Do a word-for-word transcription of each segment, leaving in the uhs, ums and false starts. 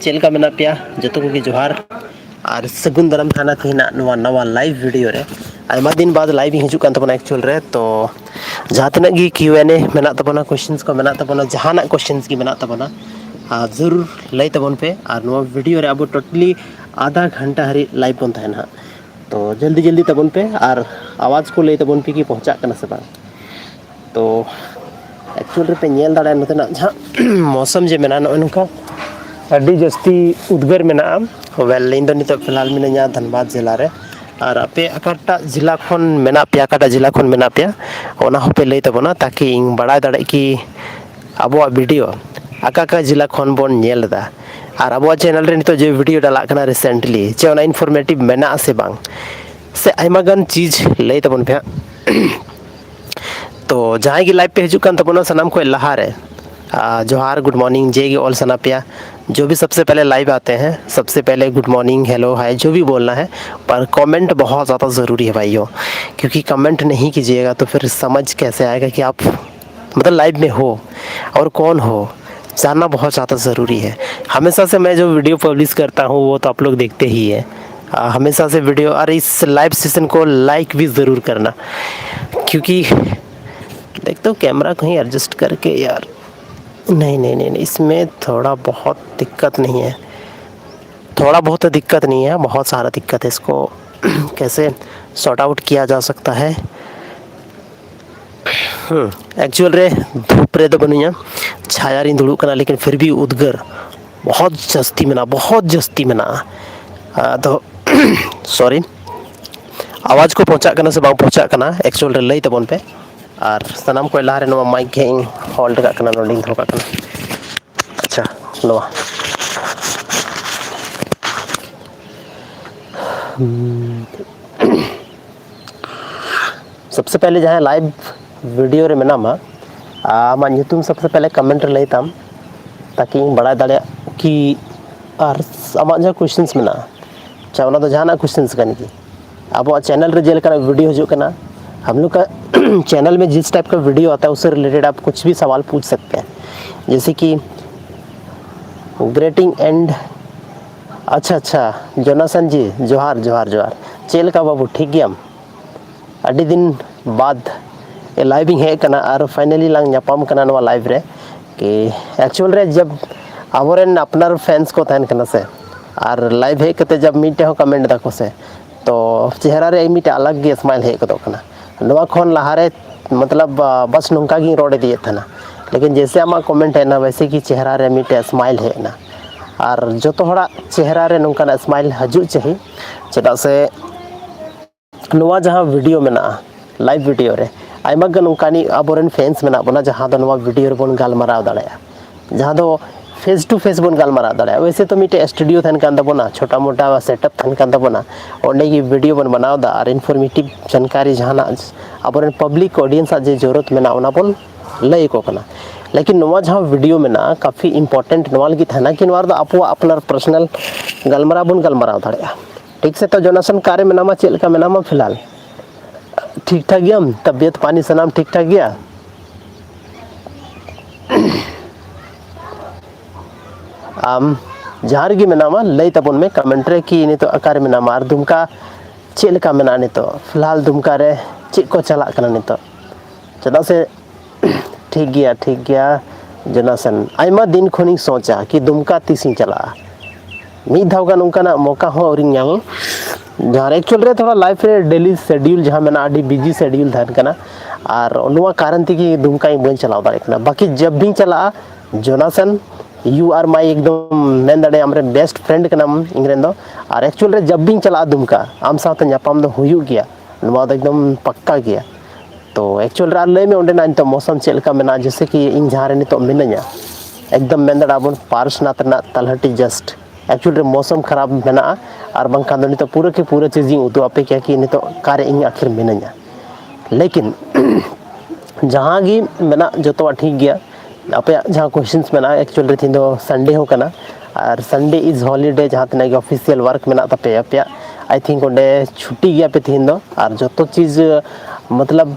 ᱪᱮᱫ ᱞᱮᱠᱟ ᱢᱮᱱᱟᱜ ᱯᱮᱭᱟ? ᱡᱚᱛᱚ ᱠᱚᱜᱮ ᱡᱚᱦᱟᱨ ᱟᱨ ᱥᱟᱹᱜᱩᱱ ᱫᱟᱨᱟᱢ ᱛᱟᱦᱮᱱᱟ ᱛᱮᱦᱮᱧᱟᱜ ᱱᱚᱣᱟ ᱱᱟᱣᱟ ᱞᱟᱭᱤᱵᱷ ᱵᱷᱤᱰᱤᱭᱳ ᱨᱮ᱾ ᱟᱭᱢᱟ ᱫᱤᱱ ᱵᱟᱫᱽ ᱞᱟᱭᱤᱵᱷ ᱤᱧ ᱦᱤᱡᱩᱜ ᱠᱟᱱ ᱛᱟᱵᱚᱱᱟ ᱮᱠᱪᱩᱭᱮᱞ ᱨᱮ᱾ ᱛᱚ ᱡᱟᱦᱟᱸ ᱛᱤᱱᱟᱹᱜ ᱜᱮ ᱠᱤᱭᱩ ᱮᱱ ᱮ ᱢᱮᱱᱟᱜ ᱛᱟᱵᱚᱱᱟ, ᱠᱚᱥᱪᱮᱱᱥ ᱠᱚ ᱢᱮᱱᱟᱜ ᱛᱟᱵᱚᱱᱟ, ᱡᱟᱦᱟᱱᱟᱜ ᱠᱚᱥᱪᱮᱱᱥ ᱜᱮ ᱢᱮᱱᱟᱜ ᱛᱟᱵᱚᱱᱟ, ᱟᱨ ᱡᱟᱹᱨᱩᱲ ᱞᱟᱹᱭ ᱛᱟᱵᱚᱱ ᱯᱮ᱾ ᱟᱨ ᱱᱚᱣᱟ ᱵᱷᱤᱰᱤᱭᱳ ᱨᱮ ᱟᱵᱚ ᱴᱳᱴᱟᱞᱤ ᱟᱫᱷᱟ ᱜᱷᱚᱱᱴᱟ ᱦᱟᱹᱨᱤᱡ ᱞᱟᱭᱤᱵᱷ ᱵᱚᱱ ᱛᱟᱦᱮᱱᱟ ᱦᱟᱸᱜ᱾ ᱛᱚ ᱡᱚᱞᱫᱤ ᱡᱚᱞᱫᱤ ᱛᱟᱵᱚᱱ ᱯᱮ ᱟᱨ ᱟᱣᱟᱡᱽ ᱠᱚ ᱞᱟᱹᱭ ᱛᱟᱵᱚᱱ ᱯᱮ ᱠᱤ ᱯᱚᱦᱪᱟᱜ ᱠᱟᱱᱟ ᱥᱮ ᱵᱟᱝ᱾ ᱛᱚ ᱮᱠᱪᱩᱭᱮᱞ ᱨᱮᱯᱮ ᱧᱮᱞ ᱫᱟᱲᱮᱭᱟᱜᱼᱟ ᱱᱚᱛᱮᱱᱟᱜ ᱡᱟᱦᱟᱸ ᱢᱳᱥᱚᱢ ᱡᱮ ᱢᱮᱱᱟᱜᱼᱟ, ᱱᱚᱜᱼᱚᱭ ᱱᱚᱝᱠᱟ ᱟᱹᱰᱤ ᱡᱟᱹᱥᱛᱤ ᱩᱫᱽᱜᱟᱹᱨ ᱢᱮᱱᱟᱜᱼᱟ᱾ ᱳᱭᱮᱞ, ᱤᱧ ᱫᱚ ᱱᱤᱛᱚᱜ ᱯᱷᱤᱞᱦᱟᱞ ᱢᱤᱱᱟᱹᱧᱟ ᱫᱷᱟᱱᱵᱟᱫᱽ ᱡᱮᱞᱟ ᱨᱮ᱾ ᱟᱨ ᱟᱯᱮ ᱚᱠᱟᱴᱟᱜ ᱡᱮᱞᱟ ᱠᱷᱚᱱ ᱢᱮᱱᱟᱜ ᱯᱮᱭᱟ, ᱚᱠᱟᱴᱟᱜ ᱡᱮᱞᱟ ᱠᱷᱚᱱ ᱢᱮᱱᱟᱜ ᱯᱮᱭᱟ, ᱚᱱᱟ ᱦᱚᱸᱯᱮ ᱞᱟᱹᱭ ᱛᱟᱵᱚᱱᱟ, ᱛᱟᱠᱤ ᱤᱧ ᱵᱟᱲᱟᱭ ᱫᱟᱲᱮᱜ ᱠᱤ ᱟᱵᱚᱣᱟᱜ ᱵᱷᱤᱰᱤᱭᱳ ᱚᱠᱟ ᱚᱠᱟ ᱡᱮᱞᱟ ᱠᱷᱚᱱ ᱵᱚᱱ ᱧᱮᱞ ᱮᱫᱟ᱾ ᱟᱨ ᱟᱵᱚᱣᱟᱜ ᱪᱮᱱᱮᱞ ᱨᱮ ᱱᱤᱛᱚᱜ ᱡᱮ ᱵᱷᱤᱰᱤᱭᱳ ᱰᱟᱞᱟᱜ ᱠᱟᱱᱟ ᱨᱤᱥᱮᱱᱴᱞᱤ, ᱪᱮ ᱚᱱᱟ ᱤᱱᱯᱷᱚᱨᱢᱮᱴᱤᱵᱷ ᱢᱮᱱᱟᱜᱼᱟ ᱥᱮ ᱵᱟᱝ, ᱥᱮ ᱟᱭᱢᱟ ᱜᱟᱱ ᱪᱤᱡᱽ ᱞᱟᱹᱭ ᱛᱟᱵᱚᱱ ᱯᱮ ᱦᱟᱸᱜ᱾ ᱛᱚ ᱡᱟᱦᱟᱸᱭ ᱜᱮ ᱞᱟᱭᱤᱵᱷ ᱯᱮ ᱦᱤᱡᱩᱜ ᱠᱟᱱ ᱛᱟᱵᱚᱱᱟ, ᱥᱟᱱᱟᱢ ᱠᱷᱚᱱ ᱞᱟᱦᱟᱨᱮ ᱟᱨ ᱡᱚᱦᱟᱨ, ᱜᱩᱰ ᱢᱚᱨᱱᱤᱝ, ᱡᱮ ᱜᱮ ᱚᱞ ᱥᱟᱱᱟ ᱯᱮᱭᱟ, जो भी सबसे पहले लाइव आते हैं, सबसे पहले गुड मॉर्निंग, हेलो, हाय, जो भी बोलना है, पर कमेंट बहुत ज़्यादा ज़रूरी है भाइयों, क्योंकि कमेंट नहीं कीजिएगा तो फिर समझ कैसे आएगा कि आप मतलब लाइव में हो और कौन हो, जानना बहुत ज़्यादा ज़रूरी है। हमेशा से मैं जो वीडियो पब्लिश करता हूँ वो तो आप लोग देखते ही है। आ, हमेशा से वीडियो और इस लाइव सेशन को लाइक भी ज़रूर करना, क्योंकि देखते हो कैमरा कहीं एडजस्ट करके यार, नहीं नहीं नहीं नहीं, इसमें थोड़ा बहुत दिक्कत नहीं है, थोड़ा बहुत तो दिक्कत नहीं है, बहुत सारा दिक्कत है। इसको कैसे सॉर्ट आउट किया जा सकता है? ᱮᱠᱪᱩᱭᱮᱞ ᱨᱮ ᱫᱷᱩᱯ ᱨᱮᱫᱚ ᱵᱟᱹᱱᱩᱧᱟ, ᱪᱷᱟᱭᱟ ᱨᱤᱧ ᱫᱩᱲᱩᱵ ᱠᱟᱱᱟ, ᱞᱮᱠᱤᱱ ᱯᱷᱤᱨ ᱵᱷᱤ ᱩᱫᱽᱜᱟᱹᱨ ᱵᱚᱦᱚᱛ ᱡᱟᱹᱥᱛᱤ ᱢᱮᱱᱟᱜᱼᱟ, ᱵᱚᱦᱚᱛ ᱡᱟᱹᱥᱛᱤ ᱢᱮᱱᱟᱜᱼᱟ᱾ ᱟᱫᱚ ᱥᱚᱨᱤ, ᱟᱣᱟᱡᱽ ᱠᱚ ᱯᱚᱦᱪᱟᱜ ᱠᱟᱱᱟ ᱥᱮ ᱵᱟᱝ ᱯᱚᱦᱪᱟᱜ ᱠᱟᱱᱟ ᱮᱠᱪᱩᱭᱮᱞ ᱨᱮ ᱞᱟᱹᱭ ᱛᱟᱵᱚᱱ ᱯᱮ᱾ ᱟᱨ ᱥᱟᱱᱟᱢ ᱠᱷᱚᱱ ᱞᱟᱦᱟᱨᱮ ᱱᱚᱣᱟ ᱢᱟᱭᱤᱠ ᱜᱮ ᱤᱧ ᱦᱳᱞᱰ ᱠᱟᱜ ᱠᱟᱱᱟ, ᱱᱚᱰᱮᱧ ᱫᱚᱦᱚ ᱠᱟᱜ ᱠᱟᱱᱟ᱾ ᱟᱪᱪᱷᱟ, ᱱᱚᱣᱟ ᱥᱚᱵᱥᱮ ᱯᱮᱦᱞᱮ ᱡᱟᱦᱟᱸᱭ ᱞᱟᱭᱤᱵᱷ ᱵᱷᱤᱰᱤᱭᱳ ᱨᱮ ᱢᱮᱱᱟᱢᱟ, ᱟᱢᱟᱜ ᱧᱩᱛᱩᱢ ᱥᱚᱵᱥᱮ ᱯᱮᱦᱞᱮ ᱠᱚᱢᱮᱱᱴ ᱨᱮ ᱞᱟᱹᱭ ᱛᱟᱢ, ᱛᱟᱠᱤ ᱤᱧ ᱵᱟᱲᱟᱭ ᱫᱟᱲᱮᱭᱟᱜ ᱠᱤ ᱟᱨ ᱟᱢᱟᱜ ᱡᱟᱦᱟᱸ ᱠᱚᱥᱪᱮᱱᱥ ᱢᱮᱱᱟᱜᱼᱟ, ᱟᱪᱪᱷᱟ, ᱚᱱᱟ ᱫᱚ ᱡᱟᱦᱟᱱᱟᱜ ᱠᱚᱥᱪᱮᱱᱥ ᱠᱟᱱ ᱜᱮ, ᱟᱵᱚᱣᱟᱜ ᱪᱮᱱᱮᱞ ᱨᱮ ᱡᱮᱞᱮᱠᱟᱱᱟᱜ ᱵᱷᱤᱰᱤᱭᱳ ᱦᱤᱡᱩᱜ ᱠᱟᱱᱟ, हम लोग का चैनल में जिस टाइप का वीडियो आता है उससे रिलेटेड आप कुछ भी सवाल पूछ सकते हैं। जैसे कि Greeting and ᱟᱪᱪᱷᱟ ᱟᱪᱪᱷᱟ, ᱡᱚᱱᱟᱥᱟᱱ ᱡᱤ, ᱡᱚᱦᱟᱨ ᱡᱚᱦᱟᱨ ᱡᱚᱦᱟᱨ᱾ ᱪᱮᱫ ᱞᱮᱠᱟ ᱵᱟᱹᱵᱩ, ᱴᱷᱤᱠ ᱜᱮᱭᱟᱢ? ᱟᱹᱰᱤ ᱫᱤᱱ ᱵᱟᱫᱽ ᱞᱟᱭᱤᱵᱷ ᱤᱧ ᱦᱮᱡ ᱟᱠᱟᱱᱟ ᱟᱨ finally ᱞᱟᱝ ᱧᱟᱯᱟᱢ ᱠᱟᱱᱟ ᱱᱚᱣᱟ ᱞᱟᱭᱤᱵᱷ ᱨᱮ᱾ ᱠᱤ actual ᱨᱮ ᱡᱟᱵ ᱟᱵᱚᱨᱮᱱ ᱟᱯᱱᱟᱨ fans ᱠᱚ ᱛᱟᱦᱮᱱ ᱠᱟᱱᱟ ᱥᱮ, ᱟᱨ ᱞᱟᱭᱤᱵᱷ ᱦᱮᱡ ᱠᱟᱛᱮ ᱡᱟᱵ ᱢᱤᱫᱴᱮᱡ ᱦᱚᱸ comment ᱫᱟᱠᱚ ᱥᱮ, ᱛᱚ ᱪᱮᱦᱨᱟ ᱨᱮ ᱢᱤᱫᱴᱮᱡ ᱟᱞᱟᱜᱽ ᱜᱮ smile ᱦᱮᱡ ᱜᱚᱫᱚᱜ ᱠᱟᱱᱟ᱾ ᱱᱚᱣᱟ ᱠᱷᱚᱱ ᱞᱟᱦᱟᱨᱮ ᱢᱚᱛᱞᱚᱵ ᱵᱟᱥ ᱱᱚᱝᱠᱟ ᱜᱤᱧ ᱨᱚᱲ ᱤᱫᱤᱭᱮᱫ ᱛᱟᱦᱮᱱᱟ, ᱞᱮᱠᱤᱱ ᱡᱮᱭᱥᱮ ᱟᱢᱟᱜ comment ᱦᱮᱡ ᱮᱱᱟ ᱣᱮᱥᱮ ᱜᱮ ᱪᱮᱦᱨᱟ ᱨᱮ ᱢᱤᱫᱴᱮᱡ smile ᱦᱮᱡ ᱮᱱᱟ᱾ ᱟᱨ ᱡᱚᱛᱚ ᱦᱚᱲᱟᱜ ᱪᱮᱦᱨᱟ ᱨᱮ ᱱᱚᱝᱠᱟᱱᱟᱜ smile ᱦᱤᱡᱩᱜ ᱪᱟᱹᱦᱤ, ᱪᱮᱫᱟᱜ ᱥᱮ ᱱᱚᱣᱟ ᱡᱟᱦᱟᱸ video ᱢᱮᱱᱟᱜᱼᱟ, live video ᱨᱮ ᱟᱭᱢᱟ ᱜᱟᱱ ᱚᱱᱠᱟᱱᱤᱡ ᱟᱵᱚᱨᱮᱱ fans ᱢᱮᱱᱟᱜ ᱵᱚᱱᱟ, ᱡᱟᱦᱟᱸ ᱫᱚ ᱱᱚᱣᱟ video ᱨᱮᱵᱚᱱ ᱜᱟᱞᱢᱟᱨᱟᱣ ᱫᱟᱲᱮᱭᱟᱜᱼᱟ, ᱡᱟᱦᱟᱸ ᱫᱚ face to face ᱵᱚᱱ ᱜᱟᱞᱢᱟᱨᱟᱣ ᱫᱟᱲᱮᱭᱟᱜᱼᱟ᱾ ᱣᱮᱥᱮ ᱛᱚ ᱢᱤᱫᱴᱮᱡ studio ᱛᱟᱦᱮᱱ ᱠᱟᱱ ᱛᱟᱵᱚᱱᱟ, ᱪᱷᱳᱴᱟ ᱢᱳᱴᱟ setup ᱛᱟᱦᱮᱱ ᱠᱟᱱ ᱛᱟᱵᱚᱱᱟ, ᱚᱸᱰᱮ ᱜᱮ video ᱵᱚᱱ ᱵᱮᱱᱟᱣ ᱮᱫᱟ ᱟᱨ informative ᱡᱟᱱᱠᱟᱨᱤ ᱡᱟᱦᱟᱱᱟᱜ ᱟᱵᱚᱨᱮᱱ public audience ᱟᱜ ᱡᱮ ᱡᱚᱨᱩᱨᱟᱛ ᱢᱮᱱᱟᱜᱼᱟ ᱚᱱᱟ ᱵᱚᱱ ᱞᱟᱹᱭ ᱟᱠᱚ ᱠᱟᱱᱟ᱾ ᱞᱮᱠᱤᱱ ᱱᱚᱣᱟ ᱡᱟᱦᱟᱸ video ᱢᱮᱱᱟᱜᱼᱟ ᱠᱟᱯᱷᱤ important ᱱᱚᱣᱟ ᱞᱟᱹᱜᱤᱫ ᱛᱟᱦᱮᱱᱟ ᱠᱤ ᱱᱚᱣᱟ ᱨᱮᱫᱚ ᱟᱵᱚᱣᱟᱜ ᱟᱯᱱᱟᱨ personal ᱜᱟᱞᱢᱟᱨᱟᱣ ᱵᱚᱱ ᱜᱟᱞᱢᱟᱨᱟᱣ ᱫᱟᱲᱮᱭᱟᱜᱼᱟ᱾ ᱴᱷᱤᱠ ᱥᱮ? ᱛᱚ ᱡᱚᱱᱟᱥᱚᱱ ᱚᱠᱟᱨᱮ ᱢᱮᱱᱟᱢᱟ, ᱪᱮᱫ ᱞᱮᱠᱟ ᱢᱮᱱᱟᱢᱟ ᱯᱷᱤᱞᱦᱟᱞ? ᱴᱷᱤᱠ ᱴᱷᱟᱠ ᱜᱮᱭᱟᱢ? ᱛᱟᱵᱤᱭᱚᱛ ᱯᱟᱱᱤ ᱥᱟᱱᱟᱢ ᱴᱷᱤᱠ ᱴᱷᱟᱠ ᱜᱮᱭᱟ? ᱟᱢ ᱡᱟᱦᱟᱸ ᱨᱮᱜᱮ ᱢᱮᱱᱟᱢᱟ ᱞᱟᱹᱭ ᱛᱟᱵᱚᱱ ᱢᱮ comment ᱨᱮ ᱠᱤ ᱱᱤᱛᱚᱜ ᱚᱠᱟᱨᱮ ᱢᱮᱱᱟᱢᱟ ᱟᱨ ᱫᱩᱢᱠᱟ ᱪᱮᱫ ᱞᱮᱠᱟ ᱢᱮᱱᱟᱜᱼᱟ ᱱᱤᱛᱚᱜ ᱯᱷᱤᱞᱦᱟᱞ, ᱫᱩᱢᱠᱟ ᱨᱮ ᱪᱮᱫ ᱠᱚ ᱪᱟᱞᱟᱜ ᱠᱟᱱᱟ ᱱᱤᱛᱚᱜ? ᱪᱮᱫᱟᱜ ᱥᱮ ᱴᱷᱤᱠ ᱜᱮᱭᱟ, ᱴᱷᱤᱠ ᱜᱮᱭᱟ ᱡᱚᱱᱟᱥᱚᱱ, ᱟᱭᱢᱟ ᱫᱤᱱ ᱠᱷᱚᱱᱤᱧ ᱥᱚᱪᱟ ᱠᱤ ᱫᱩᱢᱠᱟ ᱛᱤᱥᱤᱧ ᱪᱟᱞᱟᱜᱼᱟ᱾ ᱢᱤᱫ ᱫᱷᱟᱣ ᱜᱟᱱ ᱚᱱᱠᱟᱱᱟᱜ ᱢᱚᱠᱟ ᱦᱚᱸ ᱟᱹᱣᱨᱤᱧ ᱧᱟᱢᱟ᱾ ᱡᱟᱦᱟᱸ ᱨᱮ actual ᱨᱮ ᱛᱷᱚᱲᱟ life ᱨᱮ daily schedule ᱡᱟᱦᱟᱸ ᱢᱮᱱᱟᱜᱼᱟ, ᱟᱹᱰᱤ busy schedule ᱛᱟᱦᱮᱱ ᱠᱟᱱᱟ, ᱟᱨ ᱱᱚᱣᱟ ᱠᱟᱨᱚᱱ ᱛᱮᱜᱮ ᱫᱩᱢᱠᱟ ᱤᱧ ᱵᱟᱹᱧ ᱪᱟᱞᱟᱣ ᱫᱟᱲᱮᱭᱟᱜ ᱠᱟᱱᱟ᱾ ᱵᱟᱠᱤ ᱡᱟᱵ ᱵᱤᱧ ᱪᱟᱞᱟᱜᱼᱟ, ᱡᱚᱱᱟᱥᱚᱱ, you are my ᱮᱠᱫᱚᱢ ᱢᱮᱱ ᱫᱟᱲᱮᱭᱟᱜᱼᱟ ᱟᱢᱨᱮᱱ best friend ᱠᱟᱱᱟᱢ ᱤᱧ ᱨᱮᱱ ᱫᱚ᱾ ᱟᱨ actual ᱨᱮ ᱡᱟᱵ ᱵᱤᱧ ᱪᱟᱞᱟᱜᱼᱟ ᱫᱩᱢᱠᱟ, ᱟᱢ ᱥᱟᱶᱛᱮ ᱧᱟᱯᱟᱢ ᱫᱚ ᱦᱩᱭᱩᱜ ᱜᱮᱭᱟ, ᱱᱚᱣᱟ ᱫᱚ ᱮᱠᱫᱚᱢ ᱯᱟᱠᱠᱟ ᱜᱮᱭᱟ᱾ ᱛᱚ actual ᱨᱮ ᱟᱨ ᱞᱟᱹᱭ ᱢᱮ ᱚᱸᱰᱮᱱᱟᱜ ᱱᱤᱛᱚᱜ ᱢᱳᱥᱚᱢ ᱪᱮᱫ ᱞᱮᱠᱟ ᱢᱮᱱᱟᱜᱼᱟ? ᱡᱮᱭᱥᱮ ᱠᱤ ᱤᱧ ᱡᱟᱦᱟᱸ ᱨᱮ ᱱᱤᱛᱚᱜ ᱢᱤᱱᱟᱹᱧᱟ, ᱮᱠᱫᱚᱢ ᱢᱮᱱ ᱫᱟᱲᱮᱭᱟᱜᱼᱟ ᱵᱚᱱ ᱯᱟᱨᱥᱱᱟᱛᱷ ᱨᱮᱱᱟᱜ ᱛᱟᱞᱦᱟᱴᱤ just actual ᱨᱮ ᱢᱳᱥᱚᱢ ᱠᱷᱟᱨᱟᱯ ᱢᱮᱱᱟᱜᱼᱟ, ᱟᱨ ᱵᱟᱝᱠᱷᱟᱱ ᱫᱚ ᱱᱤᱛᱚᱜ ᱯᱩᱨᱟᱹ ᱠᱤ ᱯᱩᱨᱟᱹ ᱪᱤᱡᱽ ᱤᱧ ᱩᱫᱩᱜ ᱟᱯᱮ ᱠᱮᱭᱟ ᱠᱤ ᱱᱤᱛᱚᱜ ᱚᱠᱟᱨᱮ ᱤᱧ ᱟᱹᱠᱷᱤᱨ ᱢᱤᱱᱟᱹᱧᱟ᱾ ᱞᱮᱠᱤᱱ ᱡᱟᱦᱟᱸ ᱜᱮ ᱢᱮᱱᱟᱜ ᱡᱚᱛᱚᱣᱟᱜ ᱴᱷᱤᱠ ᱜᱮᱭᱟ᱾ ᱟᱯᱮᱭᱟᱜ ᱡᱟᱦᱟᱸ questions ᱢᱮᱱᱟᱜᱼᱟ, actual ᱨᱮ ᱛᱮᱦᱮᱧ ᱫᱚ Sunday ᱦᱚᱸ ᱠᱟᱱᱟ, ᱟᱨ Sunday is holiday, ᱡᱟᱦᱟᱸ ᱛᱤᱱᱟᱹᱜ ᱜᱮ official work ᱢᱮᱱᱟᱜ ᱛᱟᱯᱮᱭᱟ ᱟᱯᱮᱭᱟᱜ, I think ᱚᱸᱰᱮ ᱪᱷᱩᱴᱤ ᱜᱮᱭᱟ ᱯᱮ ᱛᱮᱦᱮᱧ ᱫᱚ, ᱟᱨ ᱡᱚᱛᱚ ᱪᱤᱡᱽ ᱢᱚᱛᱞᱚᱵ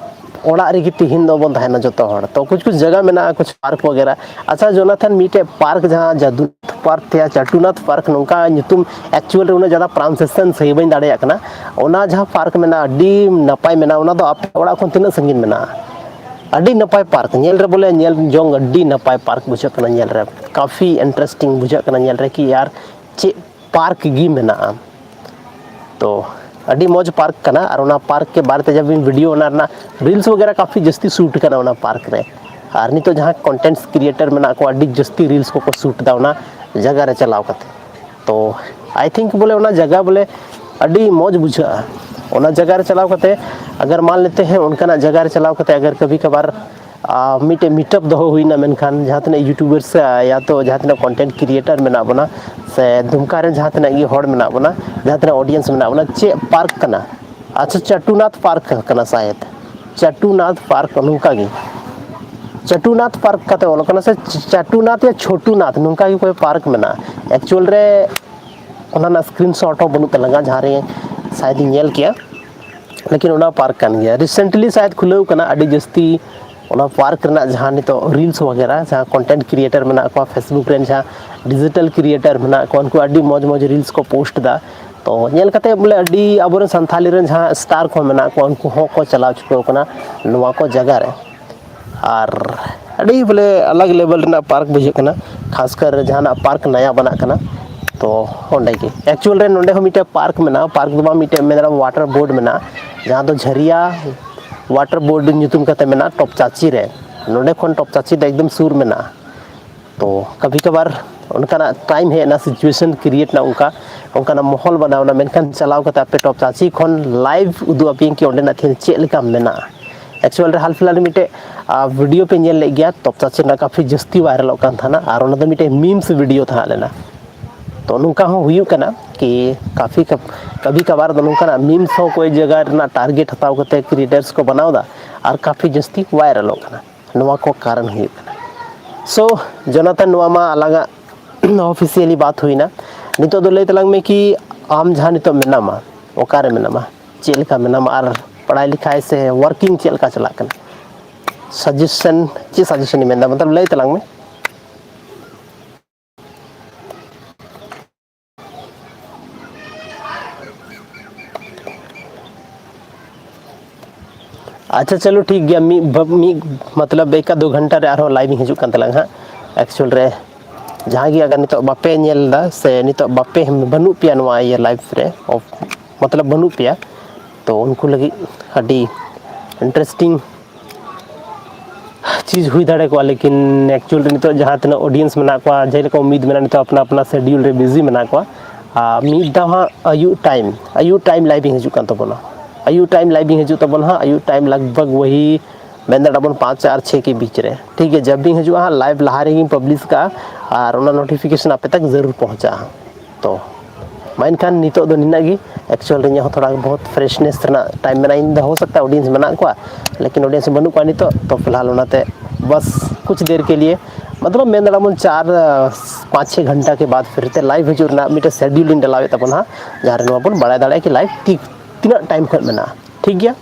ᱚᱲᱟᱜ ᱨᱮᱜᱮ ᱛᱤᱦᱤᱧ ᱫᱚᱵᱚᱱ ᱛᱟᱦᱮᱱᱟ ᱡᱚᱛᱚ ᱦᱚᱲ᱾ ᱛᱚ ᱠᱩᱪ ᱠᱩᱪ ᱡᱟᱭᱜᱟ ᱢᱮᱱᱟᱜᱼᱟ, ᱠᱩᱪ ᱯᱟᱨᱠ ᱵᱟᱜᱮᱨᱟ᱾ ᱟᱪᱪᱷᱟ ᱡᱚᱱᱟᱛᱷᱟᱱ, ᱢᱤᱫᱴᱮᱡ ᱯᱟᱨᱠ ᱡᱟᱦᱟᱸ ᱡᱟᱫᱩᱱᱟᱛᱷ ᱯᱟᱨᱠ ᱭᱟ ᱪᱟᱴᱩᱱᱟᱛᱷ ᱯᱟᱨᱠ, ᱱᱚᱝᱠᱟ ᱧᱩᱛᱩᱢ ᱮᱠᱪᱩᱭᱟᱞ ᱨᱮ ᱩᱱᱟᱹᱜ ᱡᱟᱫᱟ ᱯᱨᱚᱱᱟᱣᱩᱱᱥᱤᱭᱮᱥᱚᱱ ᱥᱟᱹᱦᱤ ᱵᱟᱹᱧ ᱫᱟᱲᱮᱭᱟᱜ ᱠᱟᱱᱟ, ᱚᱱᱟ ᱡᱟᱦᱟᱸ ᱯᱟᱨᱠ ᱢᱮᱱᱟᱜᱼᱟ ᱟᱹᱰᱤ ᱱᱟᱯᱟᱭ ᱢᱮᱱᱟᱜᱼᱟ᱾ ᱚᱱᱟ ᱫᱚ ᱟᱯᱮ ᱚᱲᱟᱜ ᱠᱷᱚᱱ ᱛᱤᱱᱟᱹᱜ ᱥᱟᱺᱜᱤᱧ ᱢᱮᱱᱟᱜᱼᱟ? ᱟᱹᱰᱤ ᱱᱟᱯᱟᱭ ᱯᱟᱨᱠ, ᱧᱮᱞ ᱨᱮ ᱵᱚᱞᱮ ᱧᱮᱞ ᱡᱚᱝ ᱟᱹᱰᱤ ᱱᱟᱯᱟᱭ ᱯᱟᱨᱠ ᱵᱩᱡᱷᱟᱹᱜ ᱠᱟᱱᱟ ᱧᱮᱞ ᱨᱮ, ᱠᱟᱯᱷᱤ ᱤᱱᱴᱟᱨᱮᱥᱴᱤᱝ ᱵᱩᱡᱷᱟᱹᱜ ᱠᱟᱱᱟ ᱧᱮᱞ ᱨᱮ ᱠᱤ ᱭᱟᱨ ᱪᱮᱫ ᱯᱟᱨᱠ ᱜᱮ ᱢᱮᱱᱟᱜᱼᱟ᱾ ᱛᱚ ᱟᱹᱰᱤ ᱢᱚᱡᱽ ᱯᱟᱨᱠ ᱠᱟᱱᱟ, ᱟᱨ ᱚᱱᱟ ᱯᱟᱨᱠ ᱠᱮ ᱵᱟᱨᱮ ᱛᱮ ᱡᱟᱵ ᱤᱧ ᱵᱷᱤᱰᱤᱭᱳ ᱚᱱᱟ ᱨᱮᱱᱟᱜ ᱨᱤᱞᱥ ᱵᱟᱜᱮᱨᱟ ᱠᱟᱯᱷᱤ ᱡᱟᱹᱥᱛᱤ ᱥᱩᱴ ᱠᱟᱱᱟ ᱚᱱᱟ ᱯᱟᱨᱠ ᱨᱮ᱾ ᱟᱨ ᱱᱤᱛᱚᱜ ᱡᱟᱦᱟᱸ ᱠᱚᱱᱴᱮᱱᱴ ᱠᱨᱤᱭᱮᱴᱟᱨ ᱢᱮᱱᱟᱜ ᱠᱚᱣᱟ ᱟᱹᱰᱤ ᱡᱟᱹᱥᱛᱤ ᱨᱤᱞᱥ ᱠᱚᱠᱚ ᱥᱩᱴ ᱮᱫᱟ ᱚᱱᱟ ᱡᱟᱭᱜᱟ ᱨᱮ ᱪᱟᱞᱟᱣ ᱠᱟᱛᱮ᱾ ᱛᱚ ᱟᱭ ᱛᱷᱤᱝᱠ ᱵᱚᱞᱮ ᱚᱱᱟ ᱡᱟᱭᱜᱟ ᱵᱚᱞᱮ ᱟᱹᱰᱤ ᱢᱚᱡᱽ ᱵᱩᱡᱷᱟᱹᱜᱼᱟ ᱚᱱᱟ ᱡᱟᱭᱜᱟ ᱨᱮ ᱪᱟᱞᱟᱣ ᱠᱟᱛᱮ᱾ ᱟᱜᱟᱨ ᱢᱟᱱ ᱞᱮᱛᱮ ᱦᱮᱸ ᱚᱱᱠᱟᱱᱟᱜ ᱡᱟᱭᱜᱟ ᱨᱮ ᱪᱟᱞᱟᱣ ᱠᱟᱛᱮ ᱟᱜᱟᱨ ᱠᱟᱵᱷᱤ ᱠᱟᱵᱷᱟᱨ ᱟᱨ ᱢᱤᱫᱴᱮᱡ ᱢᱤᱴᱟᱯ ᱫᱚᱦᱚ ᱦᱩᱭᱱᱟ, ᱢᱮᱱᱠᱷᱟᱱ ᱡᱟᱦᱟᱸ ᱛᱤᱱᱟᱹᱜ ᱭᱩᱴᱩᱵᱟᱨᱥ ᱭᱟ ᱛᱚ ᱡᱟᱦᱟᱸ ᱛᱤᱱᱟᱹᱜ ᱠᱚᱱᱴᱮᱱᱴ ᱠᱨᱤᱭᱮᱴᱟᱨ ᱢᱮᱱᱟᱜ ᱵᱚᱱᱟ ᱥᱮ ᱫᱩᱢᱠᱟ ᱨᱮᱱ ᱡᱟᱦᱟᱸ ᱛᱤᱱᱟᱹᱜ ᱜᱮ ᱦᱚᱲ ᱢᱮᱱᱟᱜ ᱵᱚᱱᱟ, ᱡᱟᱦᱟᱸ ᱛᱤᱱᱟᱹᱜ ᱚᱰᱤᱭᱮᱱᱥ ᱢᱮᱱᱟᱜ ᱵᱚᱱᱟ, ᱪᱮᱫ ᱯᱟᱨᱠ ᱠᱟᱱᱟ? ᱟᱪᱪᱷᱟ, ᱪᱟᱴᱩᱱᱟᱛᱷ ᱯᱟᱨᱠ ᱠᱟᱱᱟ ᱥᱟᱭᱮᱫ, ᱪᱟᱴᱩᱱᱟᱛᱷ ᱯᱟᱨᱠ ᱱᱚᱝᱠᱟ ᱜᱮ᱾ ᱪᱟᱴᱩᱱᱟᱛᱷ ᱯᱟᱨᱠ ᱠᱟᱛᱮ ᱚᱞ ᱠᱟᱱᱟ ᱥᱮ ᱪᱟᱴᱩᱱᱟᱛᱷ ᱭᱟ ᱪᱷᱳᱴᱩᱱᱟᱛᱷ, ᱱᱚᱝᱠᱟ ᱜᱮ ᱚᱠᱚᱭ ᱯᱟᱨᱠ ᱢᱮᱱᱟᱜᱼᱟ᱾ ᱮᱠᱪᱩᱭᱟᱞ ᱨᱮ ᱚᱱᱟ ᱨᱮᱱᱟᱜ ᱥᱠᱨᱤᱱ ᱥᱚᱴ ᱦᱚᱸ ᱵᱟᱹᱱᱩᱜ ᱛᱟᱞᱟᱝᱟ, ᱡᱟᱦᱟᱸ ᱨᱮ ᱥᱟᱭᱮᱫ ᱤᱧ ᱧᱮᱞ ᱠᱮᱜᱼᱟ, ᱞᱮᱠᱤᱱ ᱚᱱᱟ ᱯᱟᱨᱠ ᱠᱟᱱ ᱜᱮᱭᱟ᱾ ᱨᱤᱥᱮᱱᱴᱞᱤ ᱥᱟᱭᱮᱫ ᱠᱷᱩᱞᱟᱹᱣ ᱠᱟᱱᱟ ᱟᱹᱰᱤ ᱡᱟᱹᱥᱛᱤ᱾ ᱚᱱᱟ ᱯᱟᱨᱠ ᱨᱮᱱᱟᱜ ᱡᱟᱦᱟᱸ ᱱᱤᱛᱚᱜ ᱨᱤᱞᱥ ᱵᱟᱜᱮᱨᱟ, ᱡᱟᱦᱟᱸ ᱠᱚᱱᱴᱮᱱᱴ ᱠᱨᱤᱭᱮᱴᱟᱨ ᱢᱮᱱᱟᱜ ᱠᱚᱣᱟ, ᱯᱷᱮᱥᱵᱩᱠ ᱨᱮᱱ ᱡᱟᱦᱟᱸ ᱰᱤᱡᱤᱴᱟᱞ ᱠᱨᱤᱭᱮᱴᱟᱨ ᱢᱮᱱᱟᱜ ᱠᱚᱣᱟ, ᱩᱱᱠᱩ ᱟᱹᱰᱤ ᱢᱚᱡᱽ ᱢᱚᱡᱽ ᱨᱤᱞᱥ ᱠᱚ ᱯᱳᱥᱴ ᱮᱫᱟ᱾ ᱛᱚ ᱧᱮᱞ ᱠᱟᱛᱮ ᱵᱚᱞᱮ ᱟᱹᱰᱤ ᱟᱵᱚᱨᱮᱱ ᱥᱟᱱᱛᱷᱟᱞᱤ ᱨᱮᱱ ᱡᱟᱦᱟᱸ ᱥᱴᱟᱨ ᱠᱚ ᱢᱮᱱᱟᱜ ᱠᱚᱣᱟ ᱩᱱᱠᱩ ᱦᱚᱸᱠᱚ ᱪᱟᱞᱟᱣ ᱪᱩᱠᱟᱹᱣ ᱠᱟᱱᱟ ᱱᱚᱣᱟ ᱠᱚ ᱡᱟᱭᱜᱟ ᱨᱮ᱾ ᱟᱨ ᱟᱹᱰᱤ ᱵᱚᱞᱮ ᱟᱞᱟᱜᱽ ᱞᱮᱵᱮᱞ ᱨᱮᱱᱟᱜ ᱯᱟᱨᱠ ᱵᱩᱡᱷᱟᱹᱜ ᱠᱟᱱᱟ, ᱠᱷᱟᱥ ᱠᱟᱨ ᱡᱟᱦᱟᱱᱟᱜ ᱯᱟᱨᱠ ᱱᱟᱭᱟ ᱵᱟᱱᱟᱜ ᱠᱟᱱᱟ᱾ ᱛᱚ ᱚᱸᱰᱮ ᱜᱮ ᱮᱠᱪᱩᱭᱟᱞ ᱨᱮ ᱱᱚᱸᱰᱮ ᱦᱚᱸ ᱢᱤᱫᱴᱮᱡ ᱯᱟᱨᱠ ᱢᱮᱱᱟᱜᱼᱟ, ᱯᱟᱨᱠ ᱫᱚ ᱵᱟᱝ, ᱢᱤᱫᱴᱮᱡ ᱢᱮᱱ ᱫᱟᱲᱮᱭᱟᱜᱼᱟᱢ ᱣᱟᱴᱟᱨ ᱵᱳᱨᱰ ᱢᱮᱱᱟᱜᱼᱟ, ᱡᱟᱦᱟᱸ ᱫᱚ ᱡᱷᱟᱹᱨᱤᱭᱟ ᱣᱟᱴᱟᱨ ᱵᱳᱨᱰ ᱧᱩᱛᱩᱢ ᱠᱟᱛᱮ ᱢᱮᱱᱟᱜᱼᱟ ᱴᱚᱯ ᱪᱟᱪᱤ ᱨᱮ᱾ ᱱᱚᱸᱰᱮ ᱠᱷᱚᱱ ᱴᱚᱯ ᱪᱟᱪᱤ ᱫᱚ ᱮᱠᱫᱚᱢ ᱥᱩᱨ ᱢᱮᱱᱟᱜᱼᱟ᱾ ᱛᱚ ᱠᱟᱵᱷᱤ ᱠᱟᱵᱷᱟᱨ ᱚᱱᱠᱟᱱᱟᱜ ᱴᱟᱭᱤᱢ ᱦᱮᱡ ᱮᱱᱟ, ᱥᱤᱪᱩᱭᱮᱥᱚᱱ ᱠᱨᱤᱭᱮᱴ ᱮᱱᱟ, ᱚᱱᱠᱟ ᱚᱱᱠᱟᱱᱟᱜ ᱢᱚᱦᱚᱞ ᱵᱮᱱᱟᱣ ᱮᱱᱟ, ᱢᱮᱱᱠᱷᱟᱱ ᱪᱟᱞᱟᱣ ᱠᱟᱛᱮ ᱟᱯᱮ ᱴᱚᱯ ᱪᱟᱪᱤ ᱠᱷᱚᱱ ᱞᱟᱭᱤᱵᱷ ᱩᱫᱩᱜ ᱟᱯᱮᱭᱟᱹᱧ ᱠᱤ ᱚᱸᱰᱮᱱᱟᱜ ᱛᱮᱦᱮᱧ ᱪᱮᱫ ᱞᱮᱠᱟ ᱢᱮᱱᱟᱜᱼᱟ᱾ ᱮᱠᱪᱩᱭᱟᱞ ᱨᱮ ᱦᱟᱞ ᱯᱷᱤᱞᱦᱟᱞ ᱨᱮ ᱢᱤᱫᱴᱮᱡ ᱵᱷᱤᱰᱤᱭᱳ ᱯᱮ ᱧᱮᱞ ᱞᱮᱫ ᱜᱮᱭᱟ ᱴᱚᱯ ᱪᱟᱪᱤ ᱨᱮᱱᱟᱜ, ᱠᱟᱯᱷᱤ ᱡᱟᱹᱥᱛᱤ ᱵᱷᱟᱭᱨᱟᱞᱚᱜ ᱠᱟᱱ ᱛᱟᱦᱮᱱᱟ, ᱟᱨ ᱚᱱᱟ ᱫᱚ ᱢᱤᱫᱴᱮᱡ ᱢᱤᱢᱥ ᱵᱷᱤᱰᱤᱭᱳ ᱛᱟᱦᱮᱸ ᱞᱮᱱᱟ᱾ ᱛᱚ ᱱᱚᱝᱠᱟ ᱦᱚᱸ ᱦᱩᱭᱩᱜ ᱠᱟᱱᱟ ᱠᱤ ᱠᱟᱯᱷᱤ ᱠᱟᱵᱷᱤ ᱠᱟᱵᱷᱟᱨ ᱫᱚ ᱱᱚᱝᱠᱟᱱᱟᱜ ᱢᱤᱢᱥ ᱦᱚᱸ ᱠᱚᱭᱮᱠ ᱡᱟᱭᱜᱟ ᱨᱮᱱᱟᱜ ᱴᱟᱨᱜᱮᱴ ᱦᱟᱛᱟᱣ ᱠᱟᱛᱮ ᱠᱨᱤᱭᱮᱴᱟᱨᱥ ᱠᱚ ᱵᱮᱱᱟᱣ ᱮᱫᱟ, ᱟᱨ ᱠᱟᱯᱷᱤ ᱡᱟᱹᱥᱛᱤ ᱵᱷᱟᱭᱨᱟᱞᱚᱜ ᱠᱟᱱᱟ᱾ ᱱᱚᱣᱟ ᱠᱚ ᱠᱟᱨᱚᱱ ᱦᱩᱭᱩᱜ ᱠᱟᱱᱟ᱾ ᱥᱳ ᱡᱚᱱᱟᱛᱟᱱ, ᱱᱚᱣᱟ ᱢᱟ ᱟᱞᱟᱝᱟᱜ ᱚᱯᱷᱤᱥᱤᱭᱟᱞᱤ ᱵᱟᱛ ᱦᱩᱭᱱᱟ᱾ ᱱᱤᱛᱚᱜ ᱫᱚ ᱞᱟᱹᱭ ᱛᱟᱞᱟᱝ ᱢᱮ ᱠᱤ ᱟᱢ ᱡᱟᱦᱟᱸ ᱱᱤᱛᱚᱜ ᱢᱮᱱᱟᱢᱟ, ᱚᱠᱟᱨᱮ ᱢᱮᱱᱟᱢᱟ, ᱪᱮᱫ ᱞᱮᱠᱟ ᱢᱮᱱᱟᱢᱟ, ᱟᱨ ᱯᱟᱲᱦᱟᱭ ᱞᱮᱠᱷᱟᱭ ᱥᱮ ᱣᱟᱨᱠᱤᱝ ᱪᱮᱫ ᱞᱮᱠᱟ ᱪᱟᱞᱟᱜ ᱠᱟᱱᱟ? ᱥᱟᱡᱮᱥᱚᱱ, ᱪᱮᱫ ᱥᱟᱡᱮᱥᱚᱱ ᱤᱧ ᱢᱮᱱᱫᱟ, ᱢᱚᱛᱞᱚᱵ ᱞᱟᱹᱭ ᱛᱟᱞᱟᱝ ᱢᱮ᱾ ᱟᱪᱪᱷᱟ, ᱪᱚᱞᱚ, ᱴᱷᱤᱠ ᱜᱮᱭᱟ᱾ ᱢᱤᱫ ᱵᱷᱟ- ᱢᱤᱫ, ᱢᱚᱛᱞᱚᱵ, ᱮᱠ ᱟᱫᱷ ᱫᱩ ᱜᱷᱚᱱᱴᱟ ᱨᱮ ᱟᱨᱦᱚᱸ ᱞᱟᱭᱤᱵᱷ ᱤᱧ ᱦᱤᱡᱩᱜ ᱠᱟᱱ ᱛᱟᱞᱟᱝ ᱦᱟᱸᱜ᱾ ᱮᱠᱪᱩᱭᱮᱞ ᱨᱮ, ᱡᱟᱦᱟᱸᱭ ᱜᱮ ᱟᱜᱟᱨ ᱱᱤᱛᱚᱜ ᱵᱟᱯᱮ ᱧᱮᱞ ᱮᱫᱟ ᱥᱮ ᱱᱤᱛᱚᱜ ᱵᱟᱯᱮ, ᱵᱟᱹᱱᱩᱜ ᱯᱮᱭᱟ ᱱᱚᱣᱟ ᱤᱭᱟᱹ ᱞᱟᱭᱤᱵᱷ ᱨᱮ, ᱚᱯ-, ᱢᱚᱛᱞᱚᱵ, ᱵᱟᱹᱱᱩᱜ ᱯᱮᱭᱟ, ᱛᱚ ᱩᱱᱠᱩ ᱞᱟᱹᱜᱤᱫ ᱟᱹᱰᱤ ᱤᱱᱴᱟᱨᱮᱥᱴᱤᱝ ᱪᱤᱡᱽ ᱦᱩᱭ ᱫᱟᱲᱮ ᱠᱚᱜᱼᱟ, ᱞᱮᱠᱤᱱ ᱮᱠᱪᱩᱭᱮᱞ ᱨᱮ ᱱᱤᱛᱚᱜ ᱡᱟᱦᱟᱸ ᱛᱤᱱᱟᱹᱜ ᱚᱰᱤᱭᱮᱱᱥ ᱢᱮᱱᱟᱜ ᱠᱚᱣᱟ, ᱡᱮᱞᱮᱠᱟ ᱩᱢᱤᱫ ᱢᱮᱱᱟᱜᱼᱟ, ᱱᱤᱛᱚᱜ ᱟᱯᱱᱟ ᱟᱯᱱᱟ ᱥᱮᱰᱤᱭᱩᱞ ᱨᱮ ᱵᱤᱡᱤ ᱢᱮᱱᱟᱜ ᱠᱚᱣᱟ᱾ ᱟᱨ ᱢᱤᱫ ᱫᱷᱟᱣ ᱦᱟᱸᱜ ᱟᱹᱭᱩᱵ ᱴᱟᱭᱤᱢ, ᱟᱹᱭᱩᱵ ᱴᱟᱭᱤᱢ ᱞᱟᱭᱤᱵᱷ ᱤᱧ ᱦᱤᱡᱩᱜ ᱠᱟᱱ ᱛᱟᱵᱚᱱᱟ᱾ ᱟᱹᱭᱩᱵ ᱴᱟᱭᱤᱢ ᱞᱟᱭᱤᱵᱷ ᱤᱧ ᱦᱤᱡᱩᱜ ᱛᱟᱵᱚᱱᱟ ᱦᱟᱸᱜ, ᱟᱹᱭᱩᱵ ᱴᱟᱭᱤᱢ ᱞᱟᱜᱽ ᱵᱷᱟᱜᱽ ᱣᱟᱦᱤ ᱢᱮᱱ ᱫᱟᱲᱮᱭᱟᱜᱼᱟ ᱵᱚᱱ ᱯᱟᱸᱪ ᱟᱨ ᱪᱷᱮ ᱠᱮ ᱵᱤᱪ ᱨᱮ, ᱴᱷᱤᱠ ᱜᱮᱭᱟ᱾ ᱡᱟᱵ ᱵᱤᱧ ᱦᱤᱡᱩᱜᱼᱟ ᱦᱟᱸᱜ, ᱞᱟᱭᱤᱵᱷ ᱞᱟᱦᱟ ᱨᱮᱜᱮᱧ ᱯᱟᱵᱽᱞᱤᱥ ᱠᱟᱜᱼᱟ ᱟᱨ ᱚᱱᱟ ᱱᱳᱴᱤᱯᱷᱤᱠᱮᱥᱚᱱ ᱟᱯᱮ ᱛᱟᱠ ᱡᱟᱹᱨᱩᱲ ᱯᱚᱦᱚᱸᱪᱟᱜᱼᱟ᱾ ᱛᱚ ᱢᱟ ᱮᱱᱠᱷᱟᱱ ᱱᱤᱛᱚᱜ ᱫᱚ ᱱᱤᱱᱟᱹᱜ ᱜᱮ᱾ ᱮᱠᱪᱩᱭᱮᱞ ᱨᱮ ᱤᱧᱟᱹᱜ ᱦᱚᱸ ᱛᱷᱚᱲᱟ ᱵᱚᱦᱩᱛ ᱯᱷᱨᱮᱥᱱᱮᱥ ᱨᱮᱱᱟᱜ ᱴᱟᱭᱤᱢ ᱢᱮᱱᱟᱜᱼᱟ, ᱤᱧ ᱫᱚ ᱦᱳ ᱥᱟᱠᱛᱟ ᱚᱰᱤᱭᱮᱱᱥ ᱢᱮᱱᱟᱜ ᱠᱚᱣᱟ, ᱞᱮᱠᱤᱱ ᱚᱰᱤᱭᱮᱱᱥ ᱵᱟᱹᱱᱩᱜ ᱠᱚᱣᱟ ᱱᱤᱛᱚᱜ᱾ ᱛᱚ ᱯᱷᱤᱞᱦᱟᱞ ᱚᱱᱟᱛᱮ ᱵᱟᱥ ᱠᱩᱪ ᱫᱮᱨ ᱠᱮ ᱞᱤᱭᱮ, ᱢᱚᱛᱞᱚᱵ ᱢᱮᱱ ᱫᱟᱲᱮᱭᱟᱜᱼᱟ ᱵᱚᱱ ᱪᱟᱨ ᱯᱟᱸᱪ ᱪᱷᱮ ᱜᱷᱚᱱᱴᱟ ᱠᱮ ᱵᱟᱫ ᱯᱷᱤᱨ ᱛᱮ ᱞᱟᱭᱤᱵᱷ ᱦᱤᱡᱩᱜ ᱨᱮᱱᱟᱜ ᱢᱤᱫᱴᱮᱱ ᱥᱮᱰᱤᱭᱩᱞ ᱤᱧ ᱰᱟᱞᱟᱣᱮᱫ ᱛᱟᱵᱚᱱᱟ ᱦᱟᱸᱜ, ᱡᱟᱦᱟᱸ ᱨᱮ ᱱᱚᱣᱟ ᱵᱚᱱ ᱵᱟᱲᱟᱭ ᱫᱟᱲᱮᱭᱟᱜᱼᱟ ᱠᱤ ᱞᱟᱭᱤᱵᱷ ᱛᱤ-, ᱛᱤᱱᱟᱹᱜ ᱴᱟᱭᱤᱢ ᱠᱷᱚᱱ ᱢᱮᱱᱟᱜᱼᱟ, ᱴᱷᱤᱠ ᱜᱮᱭᱟ᱾